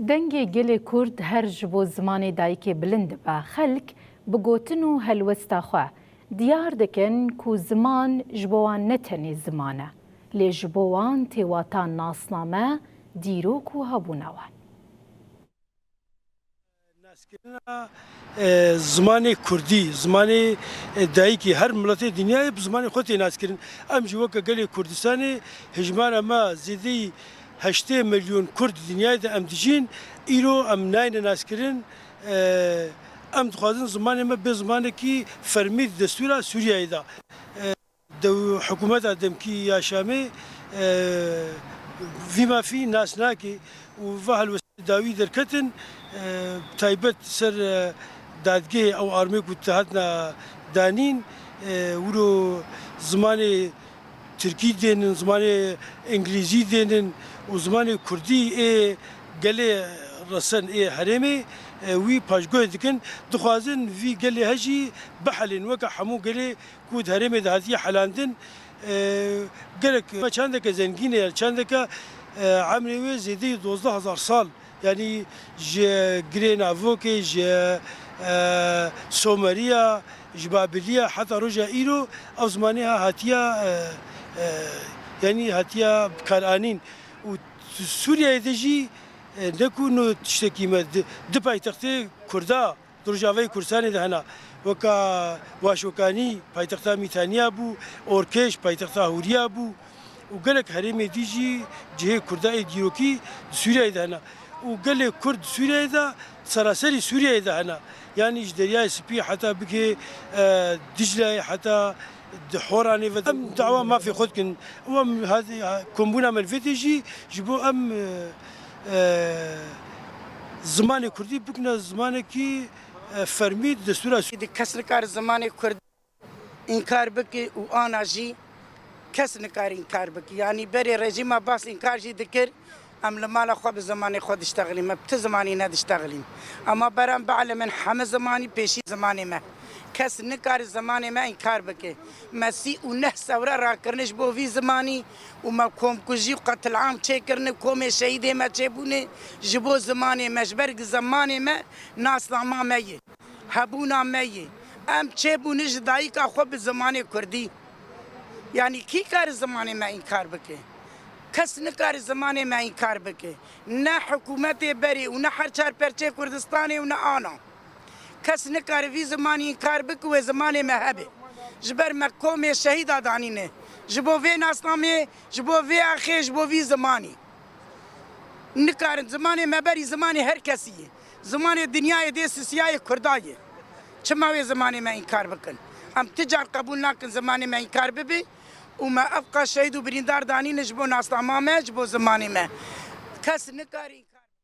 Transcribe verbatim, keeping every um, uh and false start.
Dengê gelê Kurd her ji bo zimanê dayikê bilind dibe. Xelk bi gotin û helwesta xwe diyar dikin ku ziman ji bo wan ne tenê ziman e, lê ji bo wan tê wata nasname, dîrok û hebûna wan. Naskirina, e, zimanê Kurdî, zimanê, e, dayikî her miletê dinyayê bi zimanê xwe tê naskirin. Em jî weke gelê Kurdistanê hijmara me zêdeyî heştê milyon Kurd dinyayê de em dijîn. Îro em nayne naskirin. E, em dixwazin zimanê me bê zimanekî fermî di destûra Sûriyeyê de. E, dew-, hikûmeta demkî ya Şamê, e, vî mafî nas nake û va helwestê dawî derketin, e, taybet ser, e, dadgehê ew armê ku dihatina danîn, e, wiro zimanê Tirkî dênin, zimanê Îngilîzî dênin û zimanê Kurdî ê gelê resen ê herêmê, e, wî paşguhê dikin. Dixwazin vî gelê he jî bihelên weke hemû gelê ku di herêmê de hatiye helandin. E, gelek me çandeke zengîn e, çandeke, e, emrê wê zêdeyî dozdeh hezar sal. Yanî ji Girê Navokê, ji, e, Someriya, ji Babiliya heta roja îro ev zimanê ha hatiya, e, e, yanî hatiya bikaranîn. Û Sûriyeyê de jî, e, ne ku no tiştekî me di, di paytextê Kurda di Rojavayê Kurdistanê de hene. Weka Waşokanî paytexta Mîtaniya bû, Orkêş paytexta Hûriya bû û gelek herêmê dî jî cihê Kurda ê dîrokî di Sûriyeyê de hene. Û gelê Kurd di Sûriyeyê de, seraserî Sûriyeyê de hene. Yanî ji Deryayê Spî heta bigê, e, Dicleyê, heta di Horanê ve em dawa mafê xwe dikin. Û em hadi-, kombûna me li vê tê jî ji bo em, e, e, zimanê Kurdî bikine zimanekî, e, fermî di destûra Sû- Di kes nikare zimanê Kurdî înkar bike û ana jî kes nikare înkar bike. Yanî berê rejîma Baas înkar jî dikir, em li mala xwe bi zimanê xwe diştexilîn, me bi ti zimanî nediştexilîn. Ema beram bielimin heme zimanî pêşî zimanê me. Kes nikare zimanê me înkar bike. Me sî û neh sewre rakirine ji bo vî zimanî û me komkujî û qetilam çêkirine, komê şehîdê me çêbûne ji bo zimanê me, ji ber ku zimanê me nasnama me ye. Hebûna me yê. Em çêbûne ji dayika xwe bi zimanê Kurdî. Yanî kî kare zimanê me înkar bike? Kes nikare zimanê me înkar bike. Ne hikûmetê berê û ne her çar perçeyê Kurdistanê û ne ana. Kes nikare vî zimanî înkar bike, wê zimanê me hebe. Ji ber me komê şehîda danîne. Ji bo vê nasnameyê, ji bo vê axê, ji bo vî zimanî. Nikarin zimanê me berî zimanê her kesî ye. Zimanê dinyayê dê sisiyayê Kurda ye. Çima wê zimanê me înkar bikin? Em ti car qebûl nakin zimanê me înkar bibe û me ev qas şehîd û birîndar danîne ji bo nasnama me, ji bo zimanê me. Kes nikare